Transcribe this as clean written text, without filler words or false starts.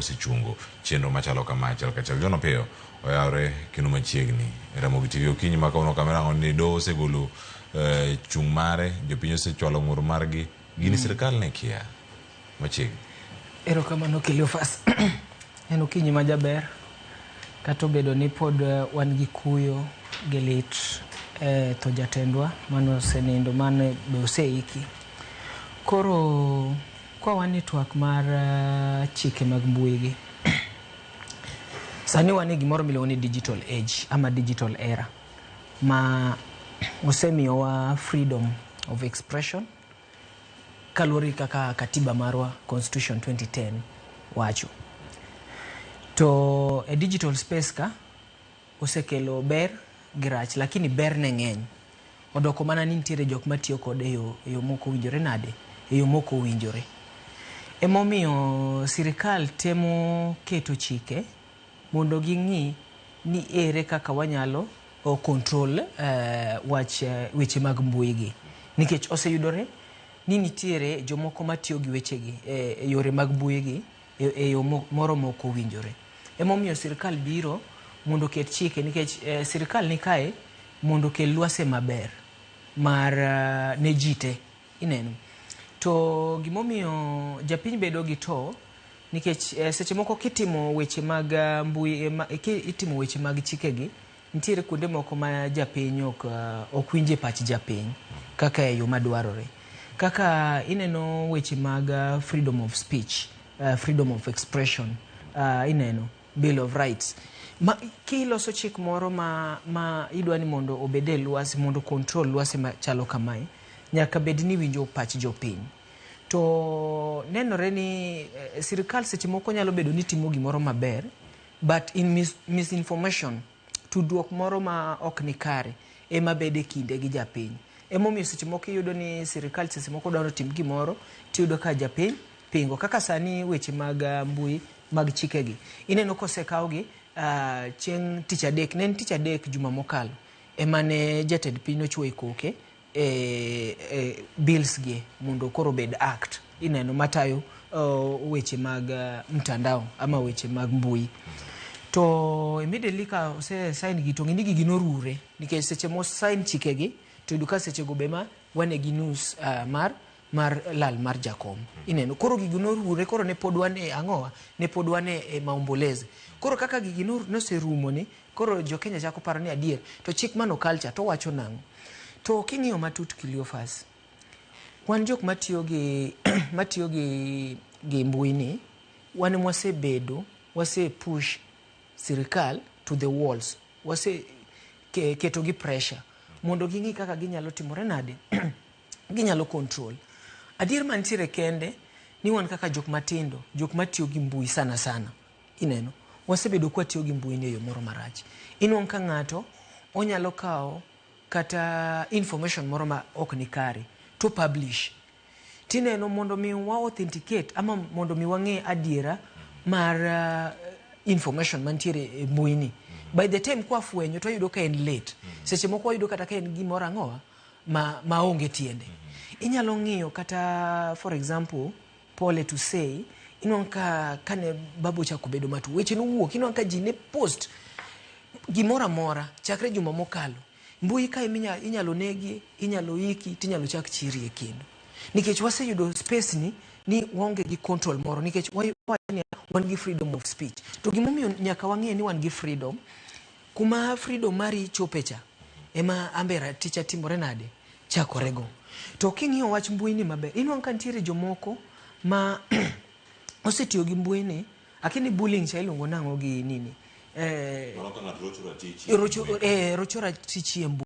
osechungo chenro machalo kama achiel kachiel. John Opiyo oyawre kendo machiegni. Ramogi TV okinyi ma kawuono kamera ang'o ni doho osegolo eh, chung' mare, jopiny osechwalo ng'ur margi. Gini sirkal ne kia machiegni. Erokamano Cleophas. En okinyi ma jaber kata obedo ni pod eh, wan gi kuyo gi lit e tho jatendwa mane osenindo mane be oseiki. Koro kwa wan e twak mar eh, chike mag mbui gi sani wan e gimoro miluongo ni digital age ama digital era ma osemiyowa freedom of expression kaluwore gi kaka katiba marwa constitution 2010 wacho to e digital space ka osekelo ber gi rach lakini ber ne ng'eny odoko mana ni nitiere jok matiyo kode e yo, e yo mok owinjore nade e yo mok owinjore emomiyo sirikal temo keto chike mondo ging'i ni ere kaka wanyalo o control wach weche mag mbui gi nikech oseyudore ni nitiere jomoko matiyo gi wechegi e yore mag mbui gi e yo moro mok owinjore. Emomiyo sirikal biro mondo oket chike nikech sirikal ni kae mondo okel lwase maber mar ne ji te ineno. To gimomiyo japiny bedo gi to nikech seche moko kitimo weche mag mbui itimo weche mag chikegi nitiere kuonde moko ma japiny ok ok winje pach japiny kaka e yo madwarore. Kaka ineno weche mag freedom of speech, freedom of expression, ineno bill of rights. Ma kiloso chik moro ma, ma idwa ni mondo obed e lwasi mondo control lwasi machalo kamae, nyaka bed ni iwinjo pach jopiny. To nenore ni eh, sirikal seche moko nyalo bedo ni timo gimoro maber but in misinformation tudruok moro ma ok ni kare ema bedo e kinde gi japiny. Emomiyo seche moko iyudo ni sirikal seche moko dwaro tim gimoro tiyudo ka japiny pingo. Kaka sani weche mag mbui mag chikegi ineno kosekawgi chieng' tich adek ne en tich adek juma mokalo ema ne jatend piny nochwoyo koke e, e bills gi mondo koro obed act ineno matayo weche mag mtandao ama weche mag mbui to immediately ka ose sign gi to ng'e ni gigi norure nikech seche mo sign chikegi to yudo ka seche go be ma wane gi news mar mar lal mar jakom ineno koro gigi norure koro ne pod wan e ang'owa ne pod wan e maombolezi koro kaka gigi noserumo ni koro jo Kenya chako paro ni adier to chik mano culture to wacho nang'o to king'iyo matut Cleophas wan jok matiyo gi matiyo gi gi mbui ni wan mwasebedo wase push sirikal to the walls wase keto gi pressure mondo ging'i kaka ginyalo timore nade ginyalo control adier mantiere kende ni wan kaka jok matindo jok matiyo gi mbui sana sana ineno wasebedo kwatiyo gi mbui ni e yo moro marach inwang' ka ng'ato onyalo kawo kata information moro ma ok ni kare to publish tineno mondo mi wa authenticate ama mondo mi wang'e adiera mar information mantiere e mbui ni by the time kwafwenyo to wayudo ka en late seche moko wayudo kata ka en gimoro ang'owa ma maonge tiende inyalo ng'iyo kata for example pole to say inwang' ka kane babu ochako bedo matuo weche nowuok inwang' ka ji ne post gimoro amora chakre juma mokalo mbui ka eminya inyalo negi inyalo iki tinyalo chak chirie kendo nikech waseyudo space ni ni waonge gi control moro nikech wacho wan gi freedom of speech to gimomiyo nyaka wang'e ni wan gi freedom kuma freedom mari chope cha ema ambe raticha timore nade chakorego to king'iyo wach mbui ni maber inwang' ka nitiere jomoko ma osetiyo gi mbui ni akini bullying cha iluongo nang'o gi nini Mano ka ng'ato rocho ratich. rocho, rocho ratich e mbui.